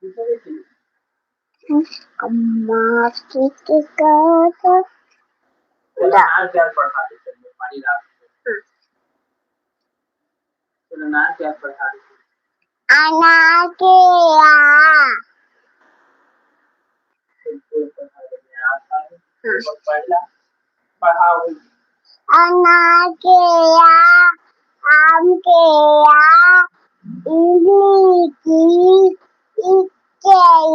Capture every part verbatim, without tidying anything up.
अम्मा के, के का, का? चलो, दा। अनार के आ पढ़ा दे, चलो, पानी ला। हाँ। चलो, अनार के आ पढ़ा दे। अनार के आ। अनार के आ, आम के आ, इमली की, इक्के ई,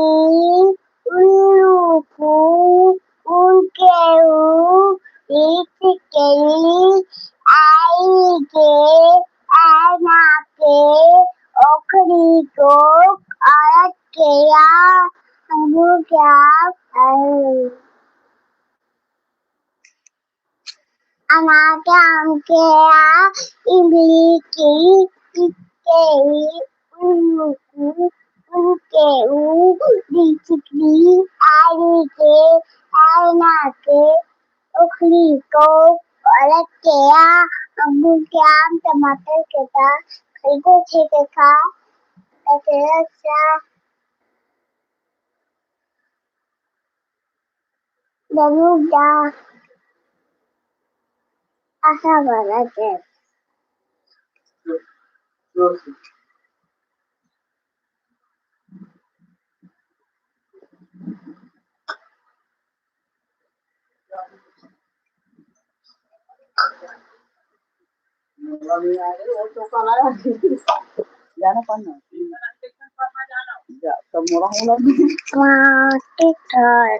उल्लू कू, उनके ऊ, रीत के ई, आई के, आना के, ओखरी को, औरत के आ, अमू के आ, अमू। अनार के, आम के आ, इमली के, इक्के ई, उल्लू कू, उनके ऊ, रीत के ई, आई के, आना के, ओखरी को, औरत के आ, अमू के आम, टमाटर के टा, खरीदो छे के खा, ऐसे अच्छा। दरुक जा, आशा वाला के। जाना पड़ना। जा, तब मोला होला। माटी का।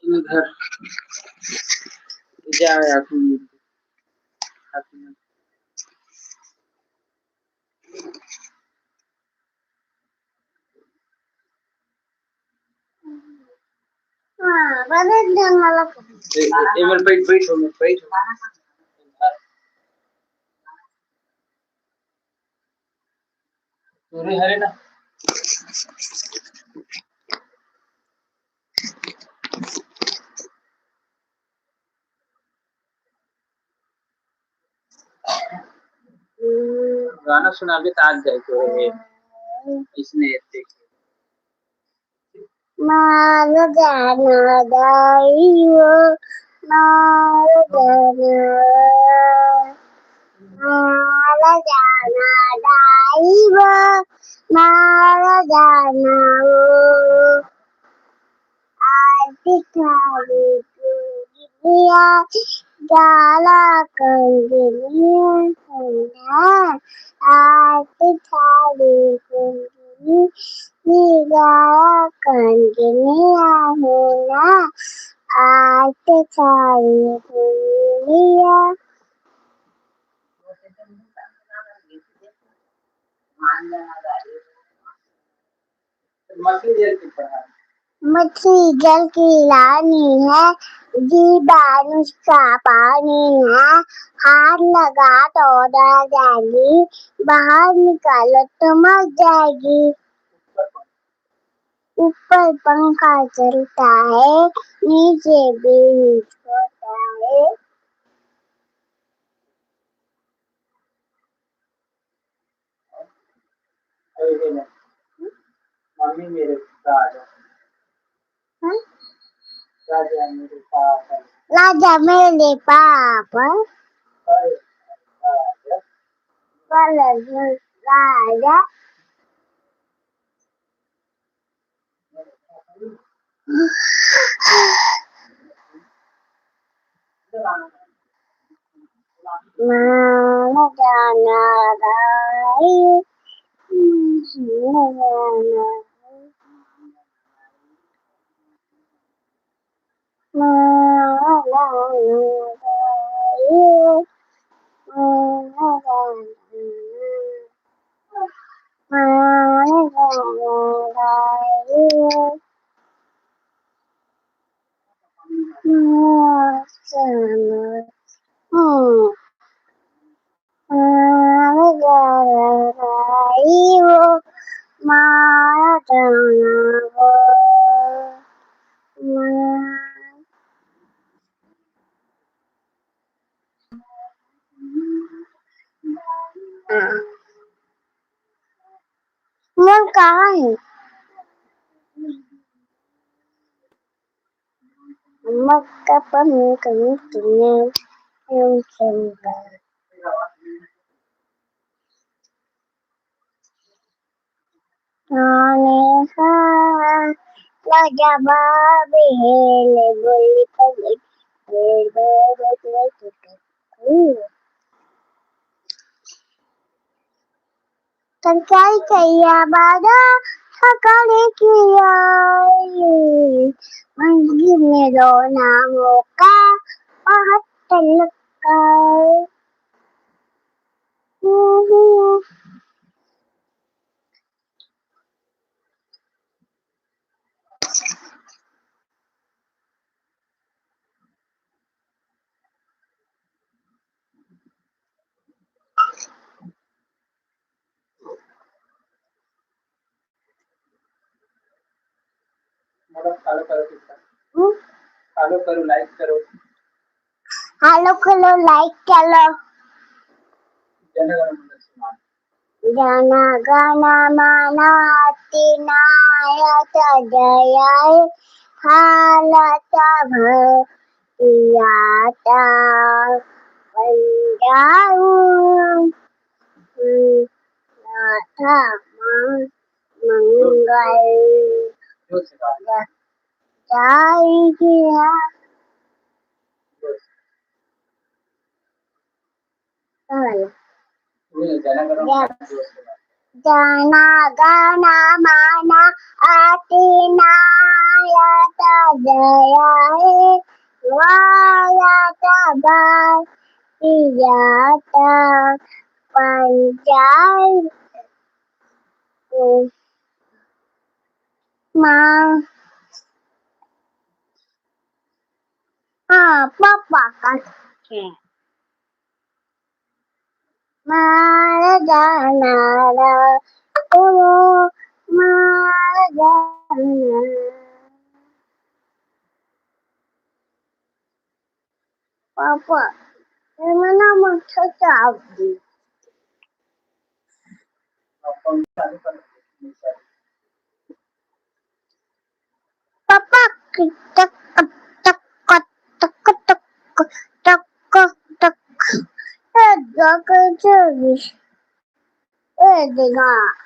इधर जा यार तुम। हाँ, बड़े जंगल। ए, ए, ए, बैठ, बैठ, बैठ। तोरे हरे ना। गाना सुनाबे त आज जाए तो रे। इसने देख। मार जाना दाई वो, मार जाना, मार जाना दाई वो, मार जाना वो। आज थारी कुंजनिया, गाला कंगनिया होना। आज थारी कुंजनी, गाला कंगनिया होना। आज थारी कुंजनिया। मछली जल की रानी है, जी बारिश का पानी है, हाथ लगा तो डर जाएगी, बाहर निकालो तो मर जाएगी। ऊपर पंखा चलता है, नीचे बिजली होता है। मम्मी मेरे पापा। हाँ? राजा मेरे पापा। राजा मेरे पापा। राजा। राजा। माला जाना गाई, माला जाना गाई। मोर कहाँ हे? मक्का पनीर कहीं तुमने एवं खेलूंगा। आने हा राजा बाबे हेले बोली पगली। तरकारी कहिया बादा हकड़े की आई। मंगी में रोना मोका बहुत लक्का। Follow करो, like करो। Follow करो, like करो। जन गण मन अधिनायक जय हे भारत भैया ता बन जाऊं। नाथ मंगल जाय जिया। जन गण मन अधिनायक जय हे भारत भैया ता बन जाऊं। माँ, हाँ, पापा का है। मार जाना रा, ओ, मार जाना। पापा, ये मना मत चावती। पापा की टक, टक, टक, टक, टक, टक। ए, जाकर चली। ए, देखा।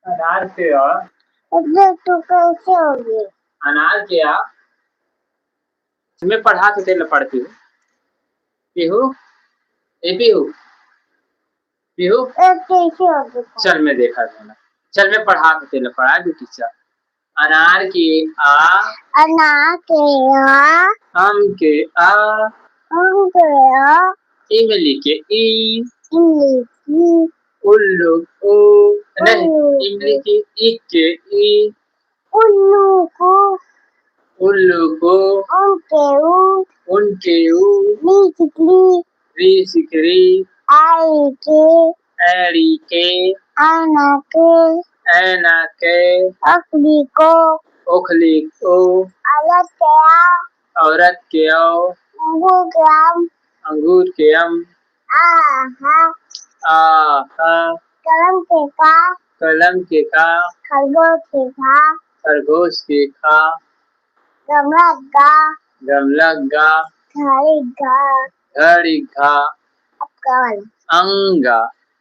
अनार के आ। अबे तू कैसे हो गया? अनार के आ। मैं पढ़ा तो तेरे पढ़ती हूँ। पीहू, ए पीहू, पीहू। ए, कैसे हो गया? चल, मैं देखा दूँ ना। चल, मैं पढ़ा तो तेरे पढ़ा दूँ टीचर। अनार के आ। अनार के आ। आम के आ। आम के आ। इमली के ई। इमली की। उल्लू ऊ। नहीं, उल्लू इमली की। के ई के ई। उल्लू को। उल्लू को। उनके ऊ। उनके ऊ। री चिकरी। री चिकरी। आई के। एड़ी के। आना के। ऐना के। ओखली को। ओखली को। औरत के आ। औरत के औ। अंगूर के आम। अंगूर के अम। आ, हा। आ, हा। कलम के का। कलम के का। खरगोश के खा। खरगोश के खा। गमला गा। गमला गा। घड़ी घा। घड़ी घा। अब का वाला। अंग।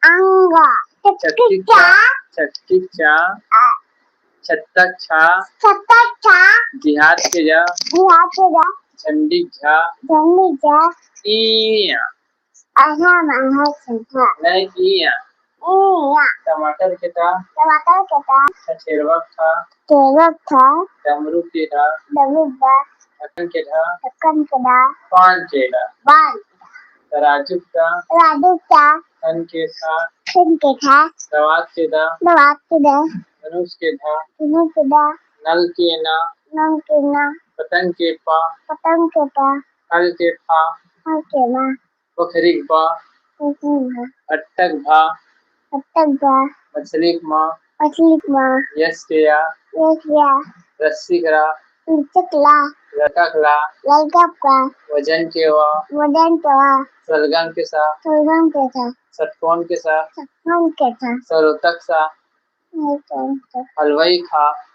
अंग। चक्की चा। चक्की चा। आ। छत्तक छा। छत्तक छा। जिहाद के जा। जिहाद के जा। झंडी झा। झंडी झा। ई। अहा महा सहा। नहीं, ई आ। ई आ। टमाटर के टा। टमाटर के टा। ठठेरवा खा। ठठेरवा खा। डमरू के ढा। डमरू ढा। ढक्कन के ढा। ढक्कन के ढा। पान के ढा। पान। तराजू के टा। तराजू के टा। थन के था। थन के था। दवात के दा। दवात के दा। धनुष के धा। धनुष के धा। नल के ना। नल के ना। पतंग के पा। पतंग के पा। हल के फा। हल के फा। बखरी के बा। बखरी के बा। अट्टक भा। अट्टक भा। मछली के मा। मछली के मा। यस के या। यस के या। रस्सी के रा। रस्सी के ला। लड़का के ला। लड़का के ला। वजन के वा। वजन के वा। सलगम के सा। सलगम के सा। षटकोण के सा। षटकोण के सा। सरोतक सा। सरोतक सा। हलवाई खा।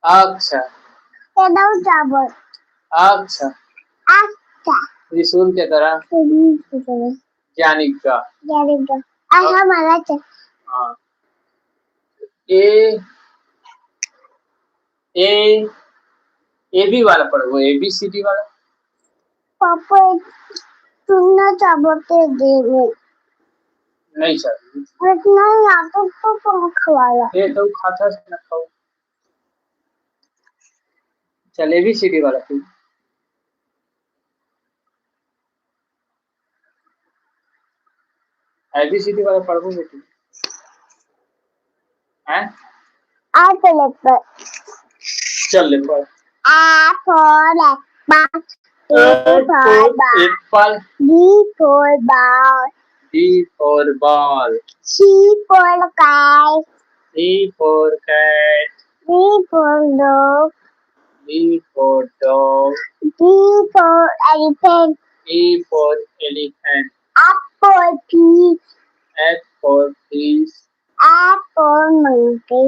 अच्छा। के दऊ चावल। अच्छा। अच्छा। त्रिशूल के तरह। त्रिशूल के तरह। ज्ञानिक का। ज्ञानिक का। आ, हाँ। हमारा च-, हाँ। ए, ए, ए बी वाला पढ़ो, ए बी सी डी वाला। पापा, तुमने चावल के दे दे। नहीं सर। इतना ही आदत तो तुम खवाया। ये तो खाता से ना खाओ। चल, ए बी सी डी वाला तू। ए बी सी डी वाला पढ़बो बेटी। हैं? आ चले पर। चल ले पढ़। A for apple, B for ball, apple. B for ball. B for ball. C for kite. C for cat. D for dog. E for dog. G for elephant. E for elephant. F for fish. F for fish. F for monkey.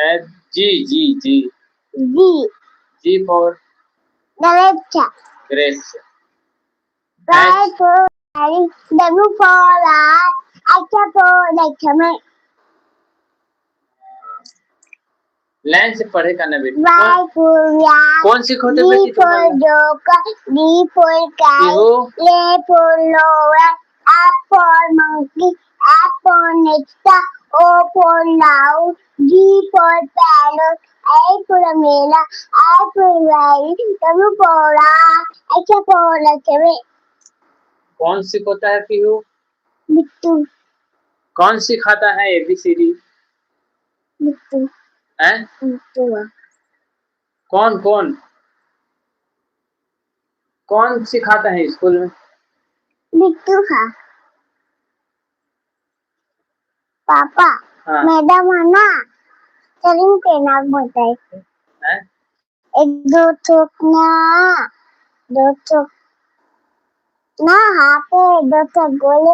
F, G, G, G. G. G for? Grapes. Grapes. Y for, W for line, X for X में। Line से पढ़े का ना बेटी। Y for yak, कौन सी खोते D बेटी तुम for लोग? Joker, D for cat, पीहू। A for lover, F for monkey, F for nesta, O for now, G for parrot, A for umbrella, I for ivory, W for rat, X for X में। कौन सिखाता है पीहू? बिट्टू। कौन सिखाता है ABCD? Bittu. हैं? बिट्टू। कौन, कौन? कौन सिखाता है स्कूल में? बिट्टू का। पापा, हाँ। मैडम है ना, सलीम के नाम बताए थे। हैं? एक दो ठोक ना, दो ठोक ना, हाथ है, दो ठोक गोले,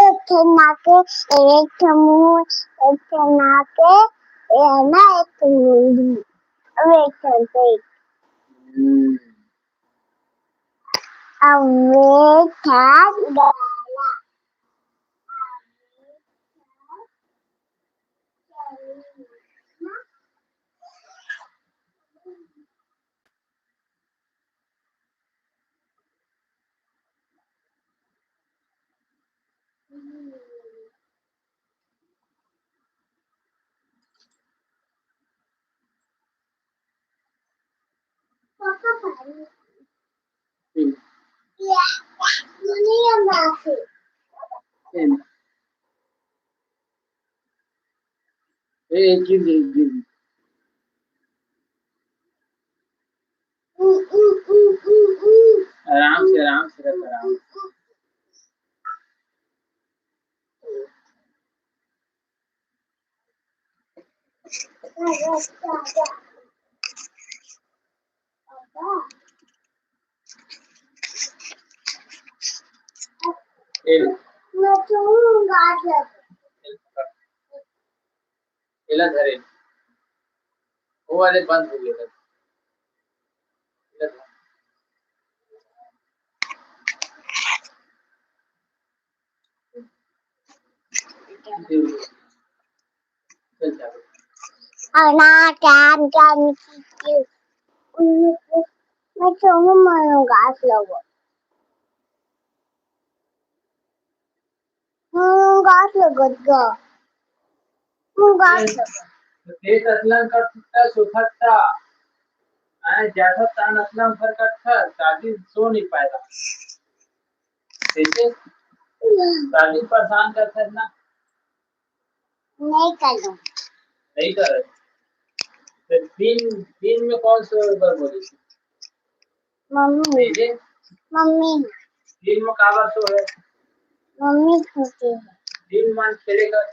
एक ठो नाक है, एक ठो मुंह, एक ठो नाक है, ये है ना, एक ठो मुंडी, अब एक ठो पेट। हम्म। अब एक ठो गला। हम्म। हम्म। ए, ए, गिर गई, गिर गई। आराम से, आराम से रख, आराम से। ए ले। एला धरे। वो वाले बंद हो गए। एला धर। चल, चल। अना, टैम, टैम, मैं सोनू मनु घास लगो। हम्म, घास लगत गा। हम्म, घास लगत। तो तेत अतलन कर सकता, सुखता। आए, ज्यादा तान अतलन भर करता, शादी सो नहीं पाएगा। ठीक है? शादी परेशान करता है ना। नहीं करूँ। नहीं करे। तो दिन, दिन में कौन से बार बोली? मम्मी। ठीक है? मम्मी। दिन में काबर सो है? मम्मी सोती है। दिन मन खेले कर।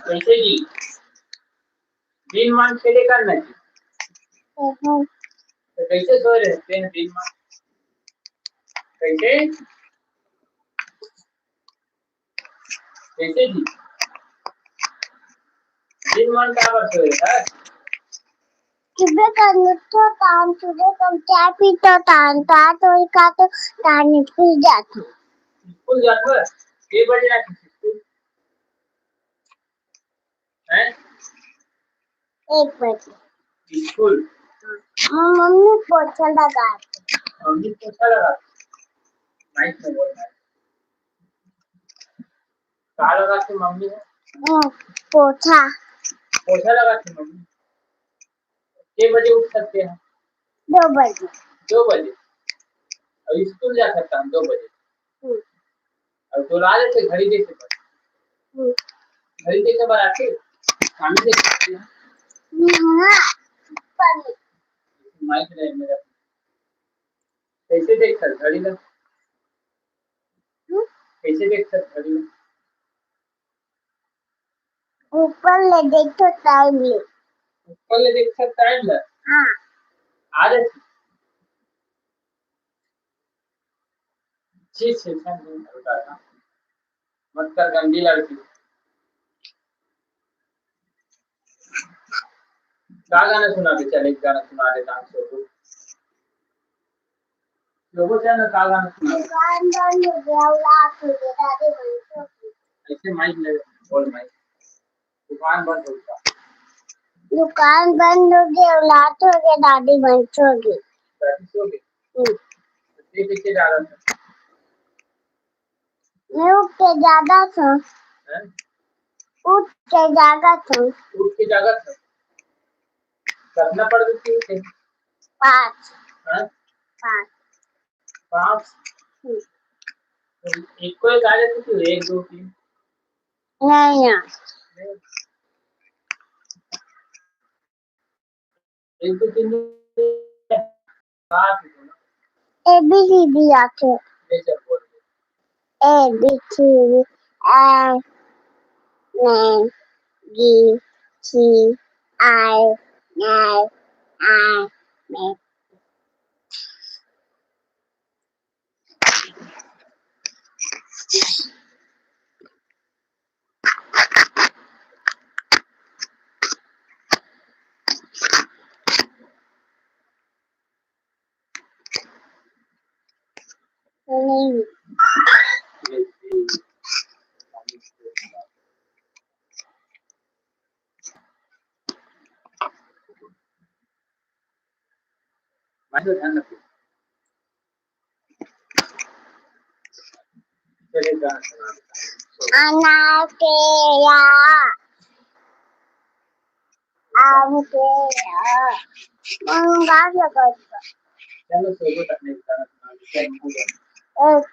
कैसे जी? दिन मन खेले कर ना जी। हम्म। तो कैसे सोए रहते हैं दिन मन? कैसे? कैसे जी? दिन मन काबर सोए है? सुबह कर उठो तान, सुबह कर चाय पीतो तान, ता तो का तो तान स्कूल जातो। स्कूल जातो है? के बजे आते स्कूल? हैं? एक बजे। स्कूल? हाँ, मम्मी पोछा लगाती। मम्मी पोछा लगाती। माइक में बोल रहा है। का लगाती मम्मी है? हाँ, पोछा। पोछा लगाती मम्मी। के बजे उठ सकते हैं? दो बजे। दो बजे। और स्कूल जा सकता हम दो बजे। हम्म। और बुला लेते घड़ी देखे बर। हम्म। घड़ी देखे बर आते? सामने देख सकते हैं। हाँ, ऊपर में। माइक नहीं मेरा। कैसे देख सक घड़ी ला? हम्म? कैसे देख सक घड़ी ला? ऊपर ले देखो टाइम ले। ऊपर ले देख सक टाइम ला? हाँ। आ जाती। छी, छी, छी, छी, हल्का सा। मत कर गंदी लड़की। का गाना सुना दे? चल, एक गाना सुना दे, डांस हो। लोगों से ना का गाना सुना दे। दुकान बंद हो गया, औलाद हो गया, दादी भैंस हो गई। ऐसे माइक ले, बोल माइक। दुकान बंद हो गया। दुकान बंद हो गया, औलाद हो गया, दादी भैंस हो गई। दादी सो गई? हम्म। तो ये पीछे जा रहा था। मैं उठ के जागा था। हैं? उठ के जागा था। उठ के जागा था। कितना पढ़ लेती है? पाँच। हैं? पाँच। पाँच? हम्म। तो एक को एक आ जाती थी, एक, दो, तीन। नहीं यार। नहीं। एक, दो, तीन, सात ही तो ना। A B C D आथे। ले चल बोल। A B C D, A, N, G, C, I, N, I, N। अनार के या आम के या। मन गाज लगत बा। चलो, सोबत अपने गाना सुना दे। एक